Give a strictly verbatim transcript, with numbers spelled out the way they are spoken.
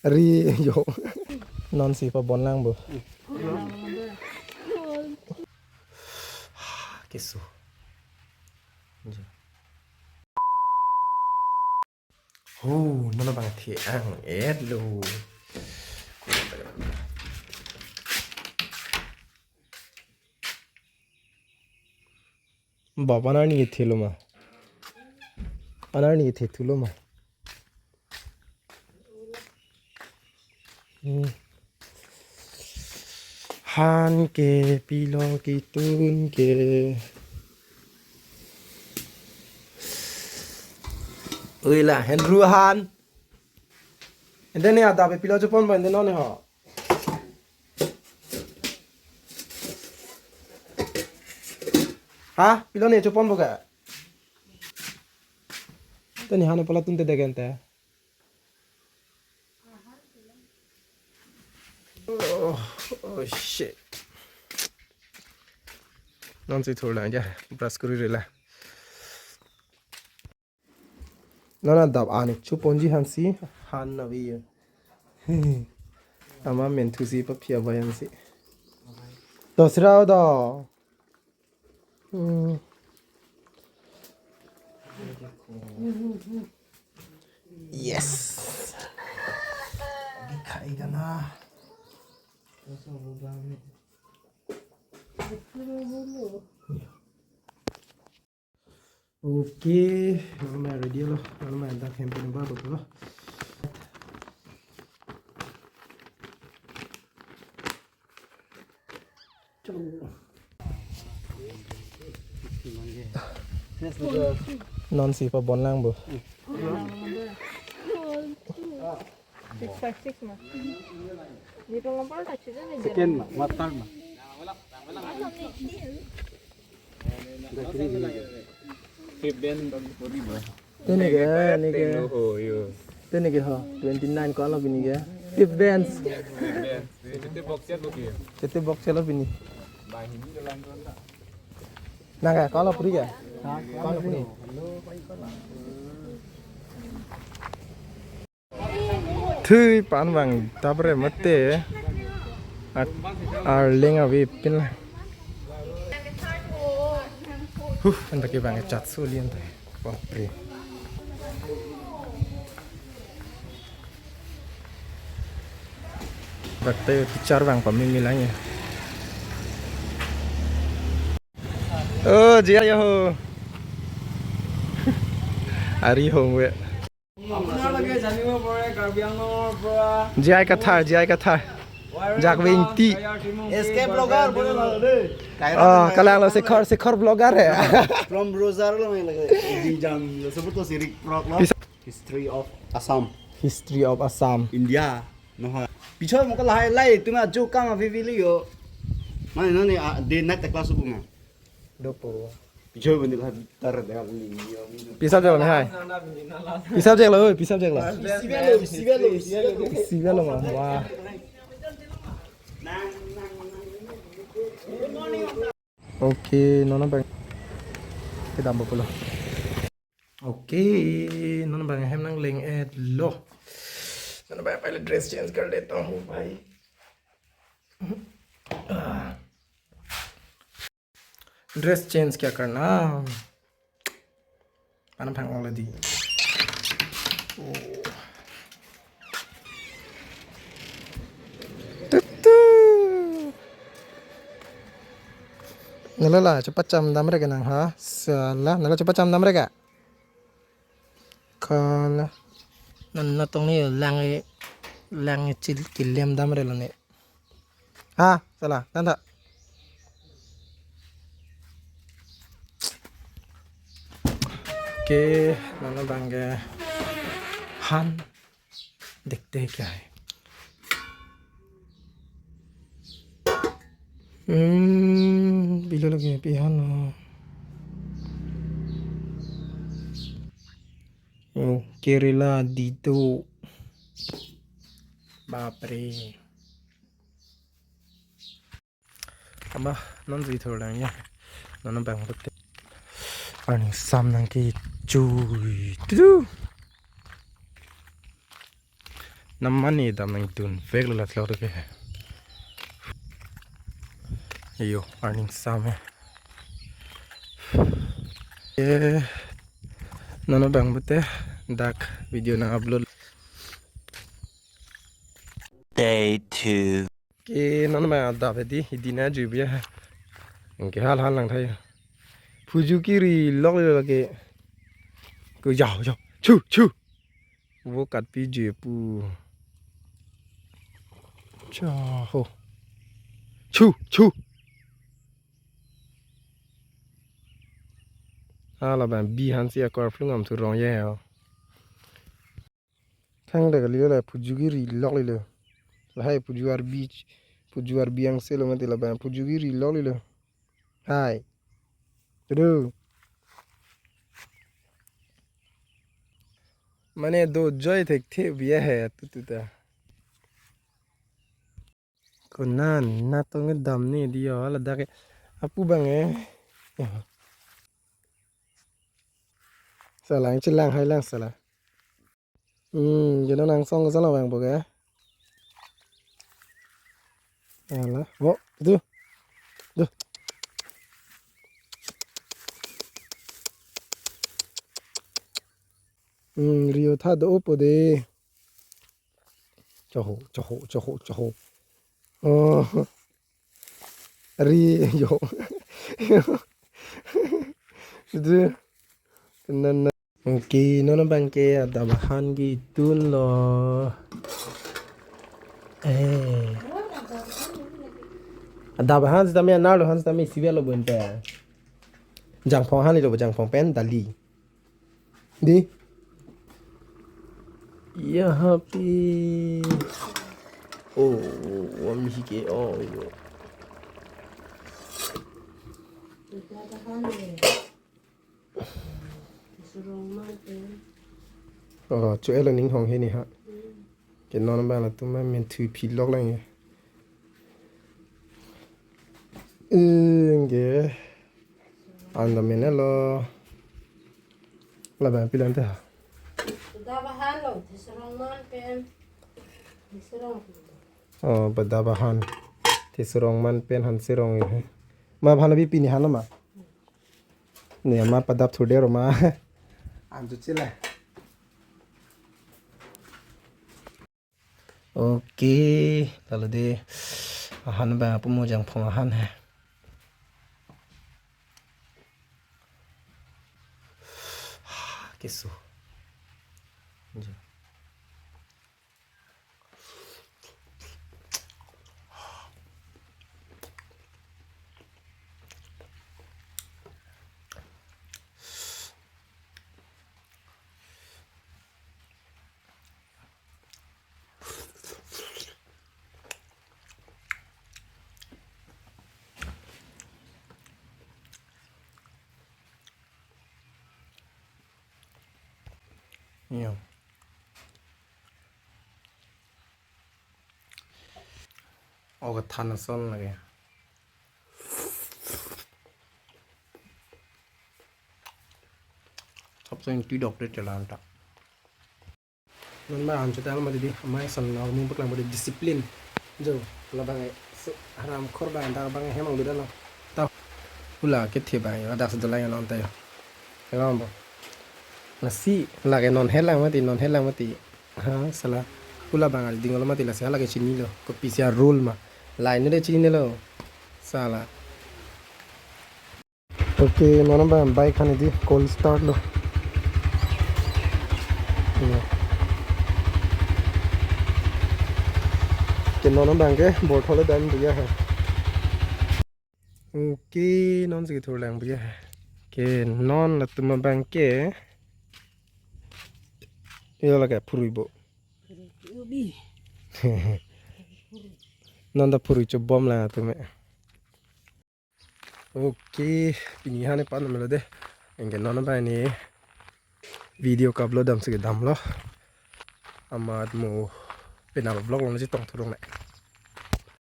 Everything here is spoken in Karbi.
Ri yo. Non si pabon lang bo. Keso. Ho, non abang the-ang-et lo. Bap, anerni kethe lo ma? Anerni kethe thu lo ma? Hmm. Han ke pilo ketun ke. Oi la, Henry han. Ante ne adap pilo chopon ba ante non ne ho. Ha? Pilo ne chopon bo ke? Ante ne han pala tun te degen te. Oh, oh shit. Non si thurlang ja, brush kuri rela. Non adap ani choponji hansi, han navi ya. Ama menthu si paphia bayan si. Dosra do. Hmm. Yes. Dikhai gana. Okay, non ma ready lo, non ma dak hem pin ba bo. Non si pabon lang bo. Six five six ma. Second ma, matar ma. Tini ke, ini ke. Tini ke ho, twenty nine ko-an lo pini ke. Tip dance. Tete box lo pini. Nang ke, ko-an lo puri ke? Ko-an lo puri? Thui pan bang dabre mate. Ak-, arleng ave pin la. Huh, anta ke bang chat so lian te. Bapre. Dak te teacher bang pamimi lang ya. Oh, jia yo ho. Ari home we. আপোনালোকে জানিব পাৰে কাৰ্বি আংলঙৰ পৰা J I Kathar, J I Kathar. Jak Wingti. Escape vlogger, boleh lah, deh. Oh, kalang lo Sekhor, Sekhor vlogger ya. From Rosar lo main lagi. Di jam sebut lo sirik prok lo. Bisa. History of Assam. History of Assam. India. Noha. Pichoi mo ka lahai lai, tuma jo kang avi vili yo. Mana nani, ah, day night class bu ma. Dopo. Pichoi bandi lah tar de aku ni. Pisap jak lo hai. Pisap jak lo, oi, pisap jak lo. Isi velo, isi velo, isi velo. Isi velo ma, wah. Okay, non abang. Kedam pulo. Okay, non abang hem nangleng-et lo. Non abang, पहले dress change कर लेता हूँ भाई. Ah. Dress change क्या करना? Pan phang already. Oh. Tutu. Nala la, chepacham damre ke nang ha? Sala, nala chepacham damre ke? Kala. Nan natong ni lang, lang chil kilem damre lo ne. Ha, sala, tanta. Okay, non abang ke han. देखते हैं क्या है. Hmm, pilo lagi pi han lo. Oh, Kerala dito. Bapre. Ama, non si thurlang ya. Non abang pute. Arni sam nangkechui. Tutu. Namani dam nangdun vek lo latlok ke. Ayo, arning sam he. Eh, non abang pute dak video nang upload. Day two. Ke non abang adap hedi, hedi nang juibi ya. Anke hal hal nangthai. Phuju kiri lok le lake. Ko jao jao. Chu chu. Vo katpi juipu. Cha ho. Chu chu. Hala abang bi hansi akor phlung am thu rong ye ho. Thang dak kali le phuju kiri lok le le. Lahai phuju arbi, phuju arbi angse lo mati labang phuju kiri lok le le. Hai. Tudu. Mane do joi thekthe biya hai atutu ta. Ko nan na tong dam ni diyo ladak ke apu bang eh. Salang chilang hai lang sala. Hmm, jeno nang song sala bang bo ke. Ala, bo, tu. Tu. Hmm, rio tha do po de. Choho, choho, choho, choho. Oh. Ri yo. Itu. Nan. Oke, non abang ke adap ahan kedun lo. Eh. Adap ahan sitame anar lo, han sitame isive lo bonta. Jangphong ahan lo, jangphong pen dali. Di. Yaha pe. Oh, wam hi ke oh yo. Oh, chu elo ning hong he ni ha. Ke non abang latum ma men thu phi lok lang ye. Inge. Anda men lo. Labang pilan ta. Adap ahan lo, thisrong man pen. Thisrong. Oh, adap ahan. Thisrong man pen han sirong ye. Ma bhan abi pini han ma. Ni ma padap thuder ma. Anju chila. Oke, lalu de ahan abang apu mo jangphong ahan he. Keso. Yo. Oh, kethan ason lake. Thop seng ti dok de chelan ta. Non ma an chuta ma di amai son na mu paklang bodi discipline. Jo, labang e, so, haram khor bang ta bang hem ang duda no. Ta. Ula kethe bang yo, adak sedola yo non ta yo. Kaya bo. Lasi, lake non helang mati, non helang mati. Ha, sala. Ula bang al dingol mati lasi, lake chinilo. Kopisi a rule ma. Line de chinilo. Sala. Oke, non abang bike hani di cold start lo. Iya. Ke non abang ke bor thole dan dia ha. Oke, non si thur lang dia ha. Ke non latum abang ke. Iyo lake phurui bo. Ubi. Non ta phurui chobom lang atum e. Oke, pini hani pan melo de. Anke non abang ni video ka upload dam si damlo. Amat mo penal vlog lo si tong thurung le.